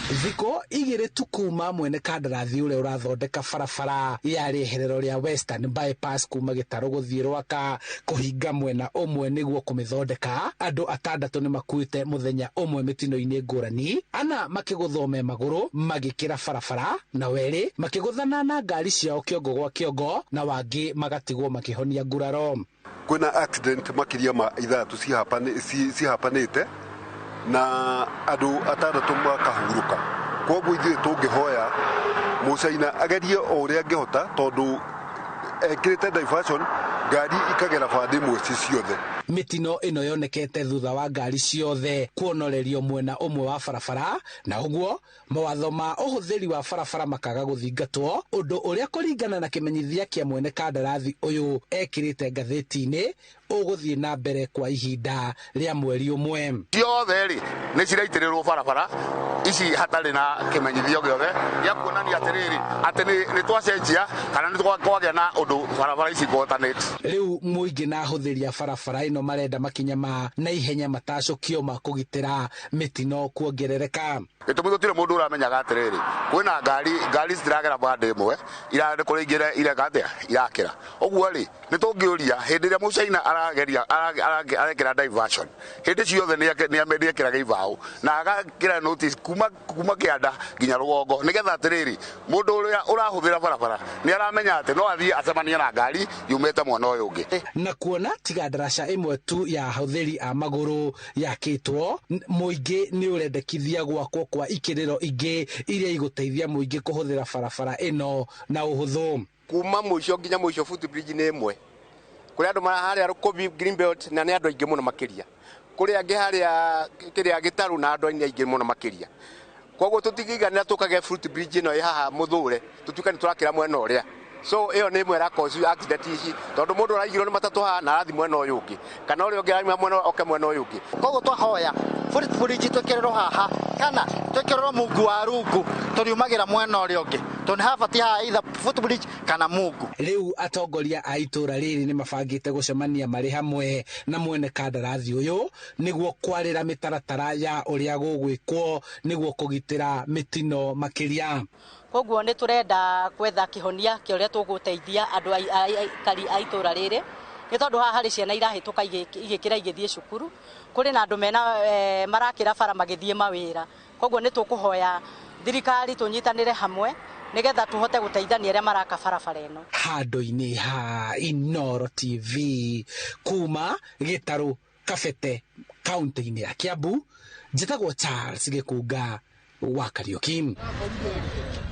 Thikũ 2 tu kuma mwene kandarathi ũrĩa ũrathondeka barabara ya rĩeherero rĩa Western Bypass kuma Gĩtarũ gũthiĩ Rwaka kũhinga mwena ũmwe nĩguo kũmĩthondeka, andũ 6 nĩ makuĩte mũthenya ũmwe mĩtino-inĩ ngũrani, 4 makĩgũthwo me magũrũ magĩkĩra barabara, na 2 makĩgũthana na ngari ciao kĩongo gwa kĩongo, na wangĩ magatigwo makĩhonia nguraro. Kwĩna accident makĩria ma 6 cihapanĩte na andũ 6 makahurũka. Koguo ithuĩ tũngĩhoya Mũcaina agerie o ũrĩa angĩhota, tondũ ekĩrĩte diversion ngari ikagera bande ĩmwe ci ciothe. Mĩtino ĩno yonekete thutha wa ngari ciothe kuonorerio mwena ũmwe wa barabara, na ũguo mawatho ma ũhũthĩri wa barabara makaga gũthingatwo, ũndũ ũrĩa kũringana na kĩmenyithia kĩa mwene kandarathi ũyũ ekĩrĩte ngathĩti-inĩ ũgũthiĩ na mbere kwa ihinda rĩa mweri ũmwe. Ciothe rĩ nĩ ciraitĩrĩrwo barabara ici hatarĩ na kĩmenyithio gĩothe gĩa kuonania atĩrĩrĩ atĩ nĩ twacenjia kana nĩ kwagĩa na ũndũ barabara ici ngwatanĩte. Rĩu mũingĩ na ahũthĩri a barabara ĩno marenda makinya ma naihenya matacũkio ma kũgitĩra mĩtino kuongerereka. Gĩtũmi gũtirĩ mũndũ ũramenyaga atĩrĩrĩ kwĩna ngari citiragera bande ĩmwe, kũrĩ ingĩ ireka atĩa, irakĩra. Ũguo rĩ nĩ tũngĩũria hĩndĩ ĩrĩa Mũcaina arageria, arekĩra diversion hĩndĩ ciothe nĩekĩraga ibaũ na agakĩra notice kuma kĩanda nginya rũgongo, nĩgetha atĩrĩrĩ mũndũ ũrĩa ũrahũthĩra barabara nĩ aramenya atĩ no athiĩ acemanie na ngari yumĩte mwena ũyũ ũngĩ. Na kuona tiga ndaraca ĩmwe tu ya ahũthĩri a magũrũ yakĩtwo, mũingĩ nĩ ũrendekithia gwakwo kwa ikĩrĩro ingĩ iria igũteithia mũingĩ kũhũthĩra barabara ĩno na ũhũthũ. Kuma mũico nginya mũico footbridge nĩ ĩmwe. Kũrĩ andũ mara harĩa Rũkũbi Green Belt na nĩ andũ aingĩ mũno makĩria. Kũrĩ angĩ harĩa kĩrĩa Gĩtarũ na andũ aingĩ mũno makĩria. Koguo tũtingĩiganĩra tũkage footbridge ĩno ĩ haha mũthũre, tũtuĩke nĩ tũrakĩra mwena ũrĩa. So ĩyo nĩ ĩmwe ĩra cause accident ici, tondũ mũndũ araigirwo nĩ matatũ haha na arathiĩ mwena ũyũ ũngĩ, kana ũrĩa ũngĩ arauma mwena oke mwena ũyũ ũngĩ. Koguo twahoya footbridge twĩkĩrĩrwo haha kana twĩkĩrĩrwo mungu wa rungu, tũriumagĩra mwena ũrĩa ũngĩ, tondũ nĩ habatiĩ haha either footbridge kana mungu. Rĩu atongoria a itũra rĩrĩ nĩ mabangĩte gũcemania marĩ hamwe na mwene kandarathi ũyũ nĩguo kwarĩra mĩtaratara ya ũrĩa gũgwĩkwo nĩguo kũgitĩra mĩtino makĩria. Koguo nĩ tũrenda gwetha kĩhonia kĩa ũrĩa tũgũteithia andũ aikari a itũra rĩrĩ, nĩ tondũ haha harĩ ciana irahĩtũka igĩkĩra igĩthiĩ cukuru, kũrĩ na andũ mena marakĩra bara magĩthiĩ mawĩra. Koguo nĩ tũkũhoya thirikari tũnyitanĩre hamwe nĩgetha tũhote gũteithania arĩa maraka barabara ĩno. Handũ-inĩ ha Inooro TV kuma Gĩtarũ Kabete kaunti-inĩ ya Kiambu, njĩtagwo Charles Gĩkunga wa Kariuki.